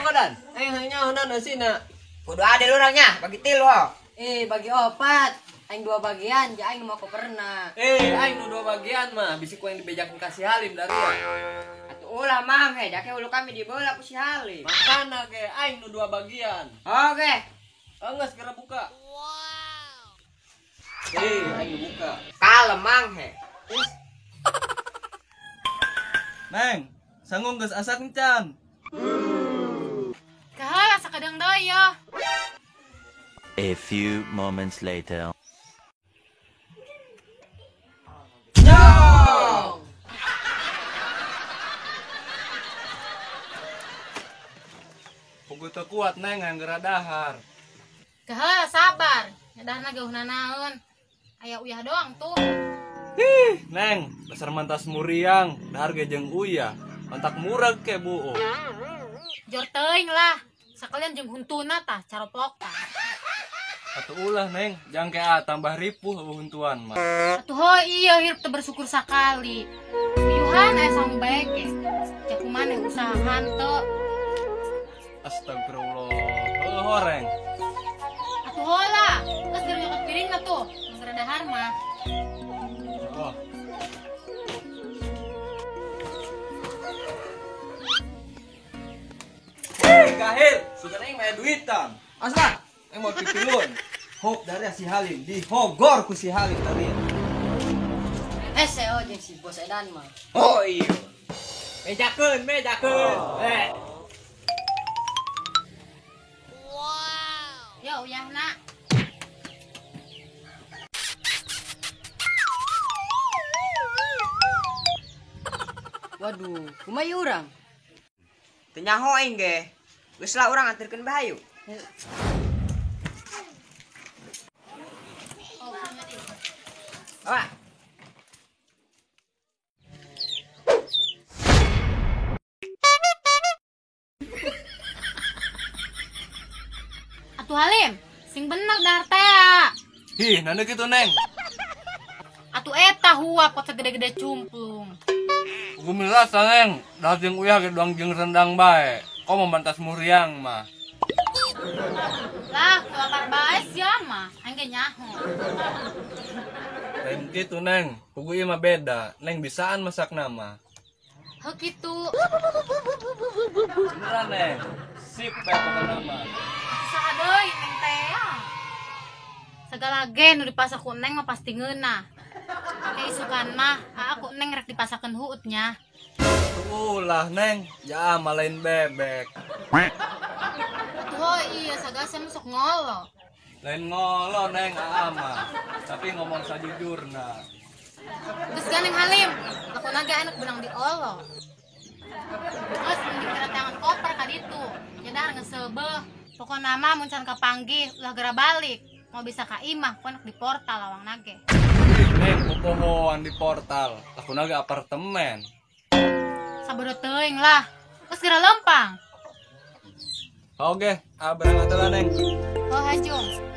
nyaho dan? Aing hayang nyaho dan eusina. Kudu adil urangnya, bagi tilu ho. Bagi opat. Aing dua bagian, ja aing mau koperna. Aing nu dua bagian mah bisi ku aing dibejakeun ka si Halim dari ya. Atuh ulah mang he, jake hulu kami dibeula ku si Halim. Makana ge aing nu dua bagian. Oke. Enggeus geura buka. Wow. Aing nu buka. Kalem mang he. Neng, sanggung geus asak encan. Kaha asa kadang deui yo. A few moments later. Pugu teu kuat neng hayang geura dahar. Kaha sabar, dahar geuh nanaeun. Aya uyah doang tuh. Ih, neng, dasar mantas muriang, dahar ge jeung uyah. Mantak murag ke buo. Jor teuing lah. Sakalian jeung huntuna tah caroplok tah. Atuh ulah neng, jang ke a tambah ripuh huntuan mah. Atuh ho iya hirup teu bersyukur sakali. Uyuhan aya sangu bae ge. Cek kumaha usaha hanteu. Astagfirullah. Heuh horeng. Atuh hola, geus geura nyokot piringna tuh, geura dahar mah. Oh. Hei, Kahil, sugan aing mah duitan. Asla, aing mau pipilun. Hop dari si Halim, dihogor ku si Halim tadi. SEO jeung si bos edan mah. Oh iya. Mejakeun, mejakeun. Oh. Wow. Yo uyahna. Waduh, kumaha ieu urang? Teu nyaho aing ge. Geus lah urang anterkeun bae hayu. Apa? Atuh Halim, sing bener dahar teh. Ih, nana kitu neng. Atuh eta huap pot segede-gede cumplung. Gumila neng, dahar jeung uyah ge doang jeung rendang bae. Kok membantas muriang mah. Lah, kelapar bae sia mah, aing ge nyaho. Lain kitu neng, pugu ieu mah beda. Neng bisaan masak nama. Heuh kitu. Beneran neng, sip bae pokona mah. Saha deui neng teh. Segala ge nu dipasak ku neng mah pasti ngeunah. Kayak isukan mah, aku neng rek dipasakeun huut nya. Ulah neng, ya malain bebek. Tuh iya, sagala saya masuk ngolo. Lain ngolo neng ama, tapi ngomong sajujurna. Terus gandeng Halim, aku naga enak benang di olo. Terus mending kedatangan koper ka ditu, nyadar ngesebeh. Pokokna mah mun can kapanggih, ulah gera balik. Mau bisa ka imah, pokokna di portal lawang nage. Neng, popohoan di portal, aku naga apartemen. Sabodo teuing lah, terus gera lempang. Oke, berangkat lah neng. Oh hajung.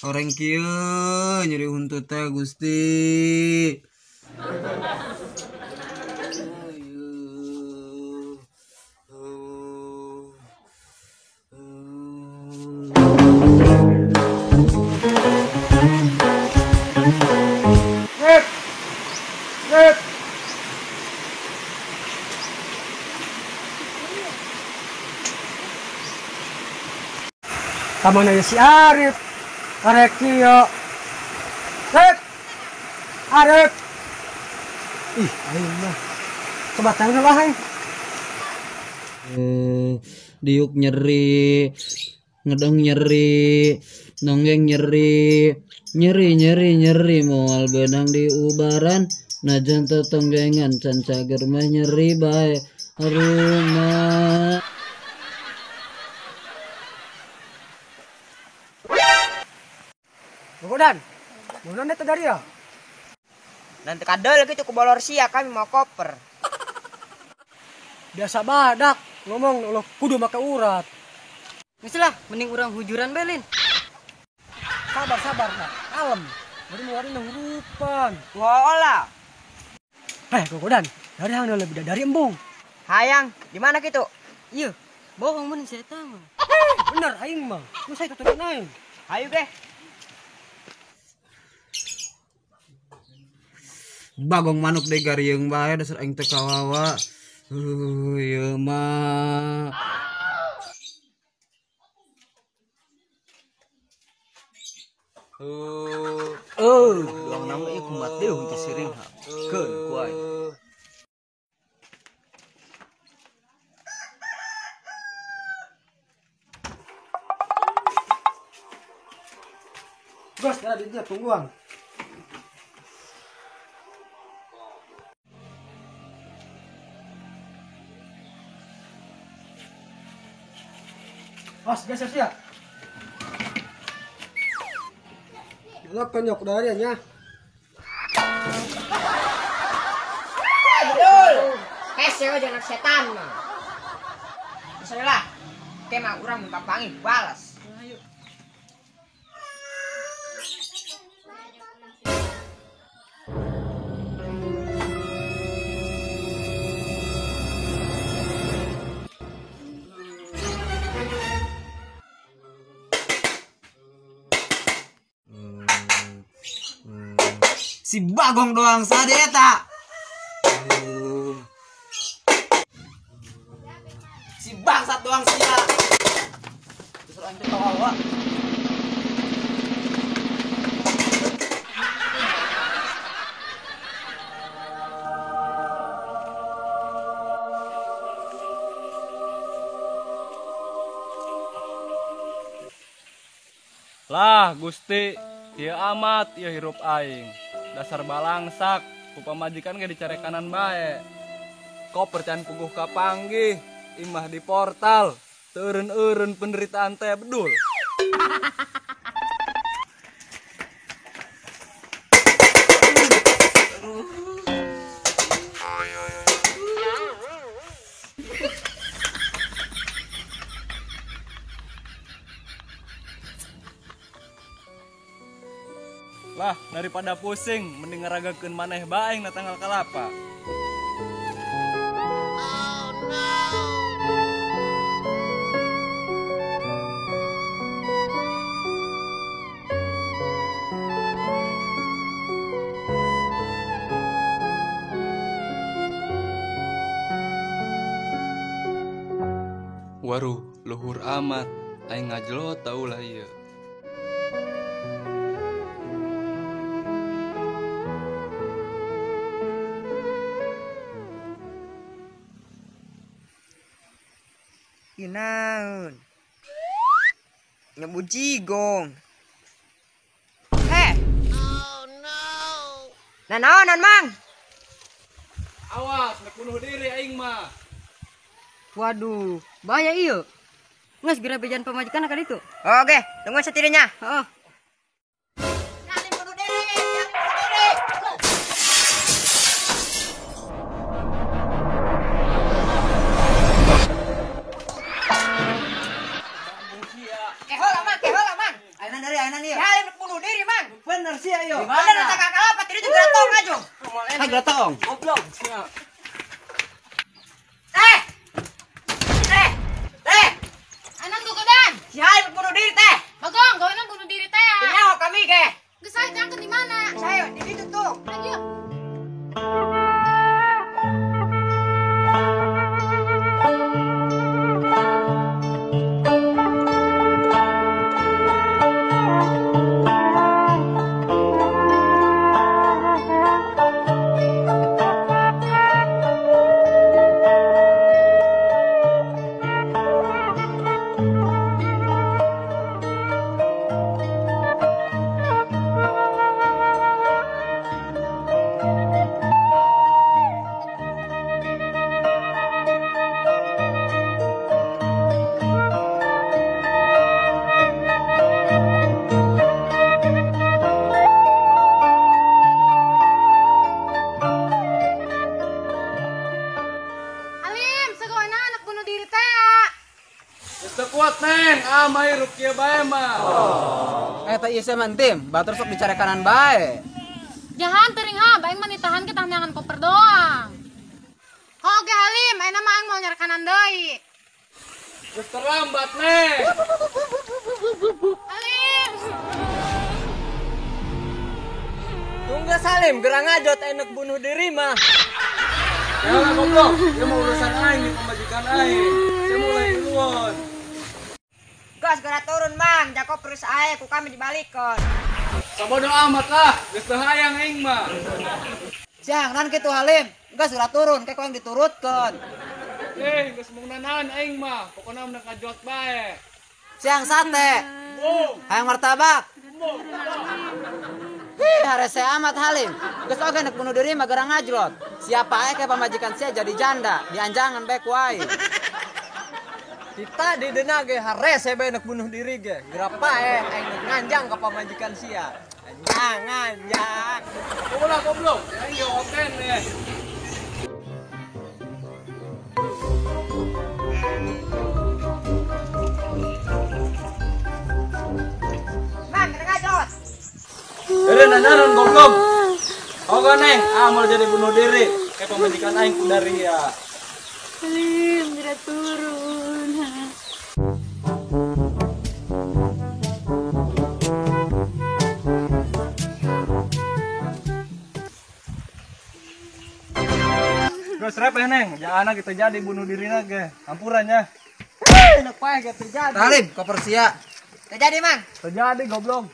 Orang kieu nyeri huntut teh Gusti. Rep. Rep. Kamana si Arif? Arek kieu. Rep. Arek. Ih, aing mah. Coba tangan lah aing. Diuk nyeri, ngedeng nyeri, nonggeng nyeri, nyeri nyeri nyeri moal benang di ubaran, Najan tetenggengan can cager mah nyeri bae. Rumah. Gogodan. Mun eta dari ya? Dan teu kadel kitu ku bolor sia kami mau koper. Biasa badak ngomong ulah kudu make urat. Geus lah, mending urang hujuran bae lin. Sabar-sabar nah, kalem. Bari ngeluarin hurupan. Wah. Gogodan, dari hang lebih dari embung. Hayang, di mana kitu? Iya, bohong mun si eta mah. Bener aing mah. Nu saya tutup aing. Hayu ge. Bagong manuk deui garieung bae dasar aing teu kawawa. Ieu mah. Doang nama ieu kumat deui henteu siring ha. Keun ku aing. Gas, kada di dia tungguan. Mas, geser sia. Lo konyok dari nya. Betul. Hese we anak setan mah. Geus lah. Ke mah urang mun papanggih balas. Ayo. Si Bagong doang sade eta. Si bangsat doang sia. Terus aing teh kawawa. Lah Gusti, ieu amat ieu hirup aing. Dasar balangsak, ku pamajikan ge dicarekanan bae. Koper can puguh kapanggih, imah di portal, teu eureun-eureun penderitaan teh bedul. Lah, daripada pusing, mending ngeragakeun maneh bae na tanggal kalapa. Oh no. Waruh, luhur amat, aing ngajelo tau lah ieu. Naon? Nyebut jigong. Heh. Oh no. Nah naonan mang? Awas, nek bunuh diri aing mah. Waduh, bahaya ieu. Geus geura bejan pamajikan ka ditu. Oke, tunggu satirinya. Heeh. Jangan bunuh diri, jangan bunuh diri. Bener sih ayo. Bener tak kalapa tadi itu gratong aja. Ah gratong. Goblok. Eh. Eh. Eh. Anak gogodan. Si Halim bunuh diri teh. Bagong, gawean bunuh diri teh. Nyaho kami ge. Geus saya jangkeun di mana? Saya di ditu tuh. Ayo. Percuma hirup kieu bae mah. Eta ieu mah tim, batur sok dicarekanan bae. Jahan teuring ha, bae mah ditahan ke tahan koper doang. Oke Halim, ayeuna mah aing mau nyarekanan deui. Geus terlambat, Neng. Halim. Tunggu Salim, gerang ngajot enek bunuh diri mah. Ya lah goblok, dia mau urusan aing di pemajikan aing. Saya mulai duluan. Gas geura turun, Mang. Jakob terus ae ku kami dibalikon. Sabodo amat lah, geus teu hayang aing mah. Siang nan kitu Halim, geus geura turun kayak yang diturutkeun. Geus mung nanaon aing mah, pokona mun ngajot bae. Siang sate. Hayang martabak. Hih, harese amat Halim. Geus oge nek bunuh diri mah gerang ngajlot. Siapa ae ke pamajikan sia jadi janda, dianjangan bae ku aing. Kita di dena ge harese bae nek bunuh diri ge. Gerapa aing nek nganjang ka pamajikan sia. Anjang anjang. Goblok goblok, aing ge oten deh. Mang, gerang ngajlot. Nanaon goblok. Oke Neng, ah mau jadi bunuh diri. Kayak pemajikan aing ku dari ya. Halim, geura turun. Geus rep ya Neng, jangan kita jadi bunuh diri ge. Ampuran ya. Enak paeh ge terjadi. Halim, koper sia. Terjadi, Mang. Terjadi goblok.